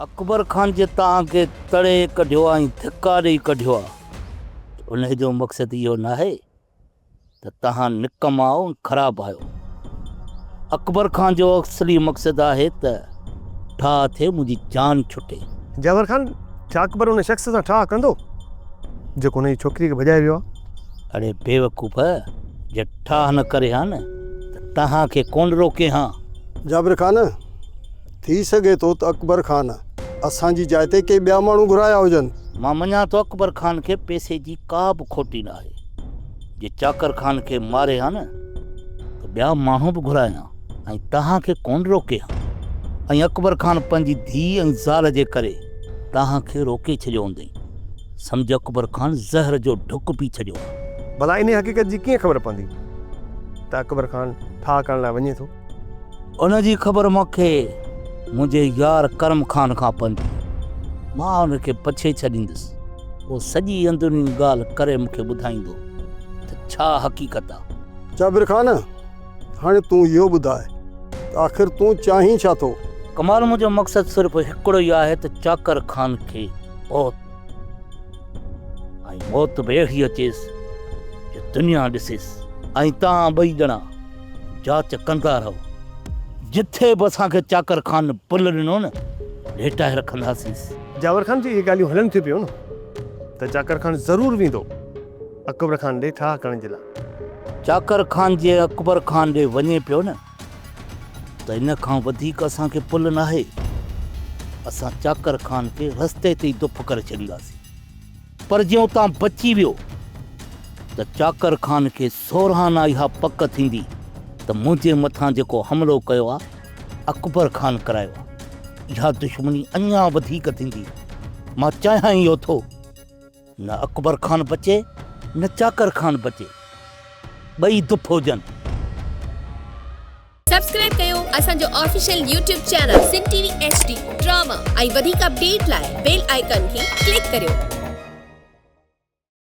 اڪبر خان جي توهان کي تڙي ڪڍيو آ ۽ ڌڪا ڏئي ڪڍيو آ ته انهي جو مقصد اهو ناهي ته توهان نڪما آهيو ۽ خراب آهيو. اڪبر خان جو اصلي مقصد آهي ته ٺاهه ٿئي منهنجي جان ڇٽي. جعفر خان، ڇا اڪبر ان شخص سان ٺاهه ڪندو جيڪو هن جي ڇوڪريء کي ڀڄائي ويو آهي؟ اڙي بيوقوف، جي ٺاهه نه ڪري ها نه ته توهان کي ڪونه روڪي ها. جابر خان، ٿي سگهي ٿو ته اڪبر خان اسان جي جاء تي ڪي ٻيا ماڻهو گهرايا هجن. مان مڃان ٿو اڪبر خان کي پئسي جي ڪا به کوٽي نه آهي. جي چاڪر خان کي ماري ها نه ته ٻيا ماڻهو به گهرائي ها ۽ توهان کي ڪونه روڪي ها ۽ اڪبر خان پنهنجي ڌيء ۽ زال جي ڪري توهان کي روڪي ڇڏيو هوندئين. سمجهه اڪبر خان زهر جو ڍڪ پي ڇڏيو آهي. ڀلا انهيء حقيقت جي ڪيئن خبر پوندي ته اڪبر خان ٺاهه ڪرڻ لاء وڃي ٿو؟ ان جي خبر مون کي منهنجي يار ڪرم خان کان پوندي. مان ان کي پڇي ڇڏيندس. هو سڄي اندروني ڳالهه ڪري مون کي ٻڌائيندو ته ڇا حقيقت آ. جابر خان، هاڻي تون اهو ٻڌاء ته آخر تون چاهين ڇا ٿو؟ ڪمال منهنجو مقصد صرف هڪڙو ئي آهي ته چاڪر خان کي موت ۽ موت به اهڙي اچيس جو دنيا ڏسيس ۽ توهان ٻئي ڄڻا جاچ ڪندا رهو. جٿي به اسان کي چاڪر خان پل ڏنو نه ليٽائي رکنداسينس. جاور خان جي اهي ڳالهيون هلن ٿيون پيون نه ته چاڪر خان ضرور ويندو اڪبر خان ڏي ٺاهه ڪرڻ جي لاء. چاڪر خان جي اڪبر خان ڏي وڃي پيو نه ته ان کان وڌيڪ اسان کي پل ناهي. اسان چاڪر خان کي رستي تي ئي دڦ ڪري ڇڏينداسين. پر جي اتان بچي ويو ته چاڪر خان کي سورهانا اها پڪ ٿيندي ته منهنجي مٿان جيڪو حملو ڪيو آ اڪبر خان ڪرايو آ. اها دشمني اڃا وڌيڪ ٿيندي. مان چاهيان ئي اهو ٿو نه اڪبر خان بچي نه چاڪر خان بچي. ٻئي دڦ هجن. سبسڪرائب ڪيو اسان جو official YouTube channel Sindh T V H D drama ۽ وڌيڪ اپڊيٽ لاء بيل آئيڪان کي ڪلڪ ڪريو.